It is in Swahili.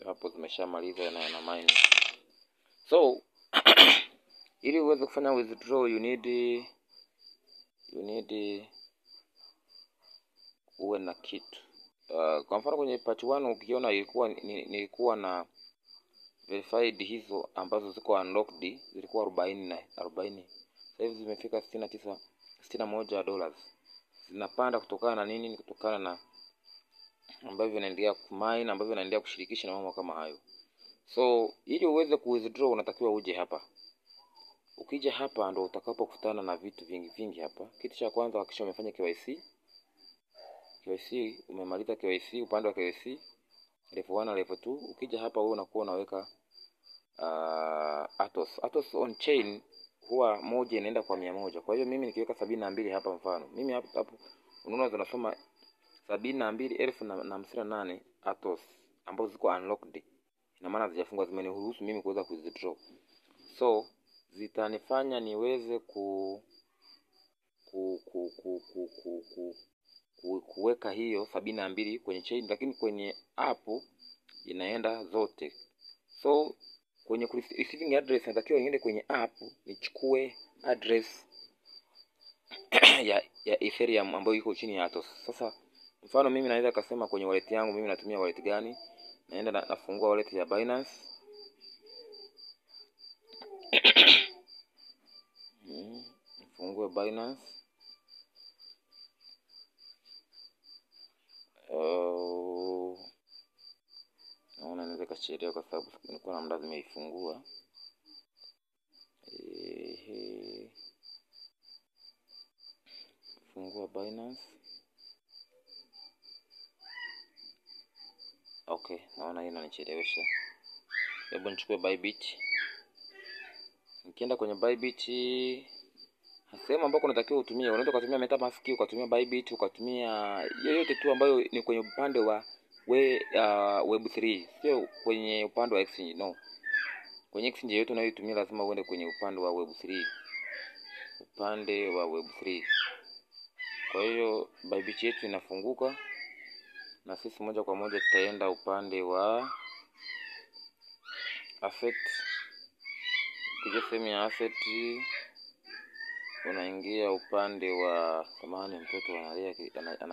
Hapo zimeshamaliza na yana mine. So ili uweze kufanya withdraw you need uwe na kitu. Kwa mfano kwenye part 1 ukiona ilikuwa nilikuwa na verified hizo ambazo ziko unlocked zilikuwa 40 na 40. Sasa hivi zimefika 69, $61. Zinapanda kutokana na nini? Ni kutokana na ambavyo inaendelea kumine, ambavyo inaendelea kushirikisha na mambo kama hayo. So ili uweze ku withdraw unatakiwa uje hapa. Ukija hapa ndo utakapokutana na vitu vingi vingi hapa. Kitu cha kwanza, hakikisha umefanya KYC. KYC umemaliza KYC, upande wa KYC level 1 na level 2. Ukija hapa wewe unakuwa unaweka Atos. Atos on chain huwa moja inaenda kwa 100. Kwa hiyo mimi nikiweka 72 hapa, mfano mimi hapo hapo unaona zinasoma 72,058 Atos ambazo ziko unlocked, ina maana hazijafungwa, zimeniruhusu mimi kuweza withdraw. So zitanifanya niweze ku ku ku ku ku, ku, ku kuweka hiyo 72 kwenye chain, lakini kwenye app inaenda zote. So kwenye receiving address natakiwa niende kwenye app nichukue address ya Ethereum ambayo iko chini ya Atos. Sasa mfano mimi naweza kasema kwenye wallet yangu mimi natumia wallet gani? Naenda nafungua wallet ya Binance. Nifungue Binance. Oh, naona inaweza ikachelewa kwa sababu nilikuwa na muda nimeifungua. Ehe, fungua Binance. Okay, naona hii inanichelewesha. Hebu nichukue Bybit. Nikienda kwenye Bybit, sehemu ambako unatakiwa utumie, unaweza ukatumia MetaMask, ukatumia Bybit, ukatumia yoyote tu ambayo ni kwenye upande wa Web3, sio kwenye upande wa exchange, no. Kwenye exchange yoyote unayoitumia lazima uende kwenye upande wa Web3, upande wa Web3. Kwa hiyo Bybit yetu inafunguka na sisi moja kwa moja tutaenda upande wa asset. Ukija sehemu ya asset unaingia upande wa thamani, mtoto analia.